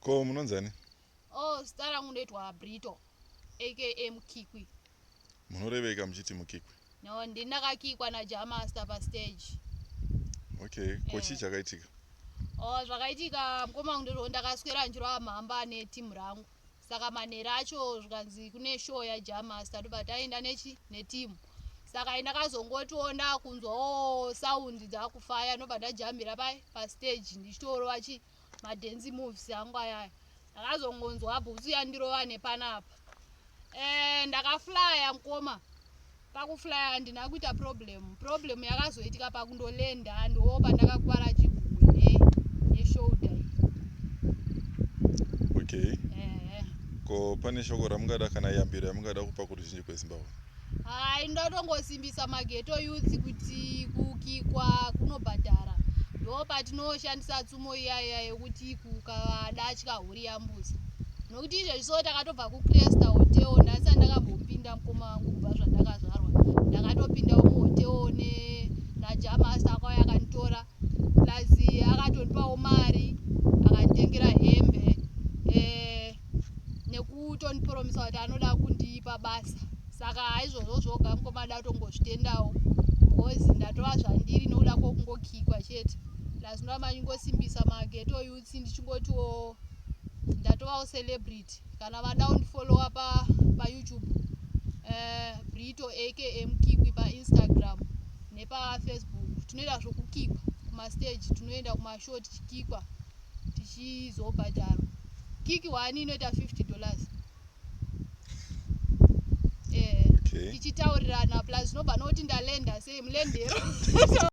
Ko munonzani? Oh, zita rangu ndoitwa Brito aka Mukikwi. Munoreveka muchiti Mukikwi? No, ndini ndakakikwa naJamaster pastage. Okay, ko chii chakaitika? Oh, zvakaitika mukoma wangu ndezvo ndakaswera ndichirova mhamba netimu rangu. Saka manheru acho zvikanzi kune show yaJamaster ndobva taenda nechi netimu. Saka ini ndakazongotiwo ndakunzwawo sound dzakufaya ndobva ndajambira pai pastage ndichitorova chi madance moves angu ayaya. Ndakazongonzwa bhutsu yandirova nepanapa. Eh, ndakaflya mukoma. Pakuflya handina kuita problem. Problem yakazoitika pakundolenda ndo pandakakwara chigumwe ne neshoulder iyi. Okay. Eh. Ko pane shoko ramungada kana yambiro yamungada kupa kuruzhinji kweZimbabwe? Hai, ndotongosimbisa mageto youth kuti kukikwa kunobhadhara. Ndo patinoshandisa tsumo iya iya yekuti kukadatya huri yambuza. Nokuti izvezvi so takatobva kuCresta Hotel, ndasati ndakambopinda mukoma wangu kubva zvandakazvarwa. Ndakatopindawo muhotel ne naJamasta akauya akanditora plus akatondipawo mari akanditengera hembe eh, nekutondipromisa kuti anoda kundipa basa. Saka haizvozvo zvoga mukoma da kutongozvitendawo because ndatova zvandiri nokuda kwokungokikwa chete. Plus ndoramba ndingosimbisa mageto youths ndichingotiwo ndatovawo celebrity kana vada kundifollowa pa paYouTube Brito aka Mkikwi paInstagram nepaFacebook. Tinoita zvokukikwa kumastage, tinoenda kumashow tichikikwa tichizobhadharwa. Kiki one inoita $50. Okay. Tichitaurirana plus zvinobva nokuti ndalenda sei mulendero.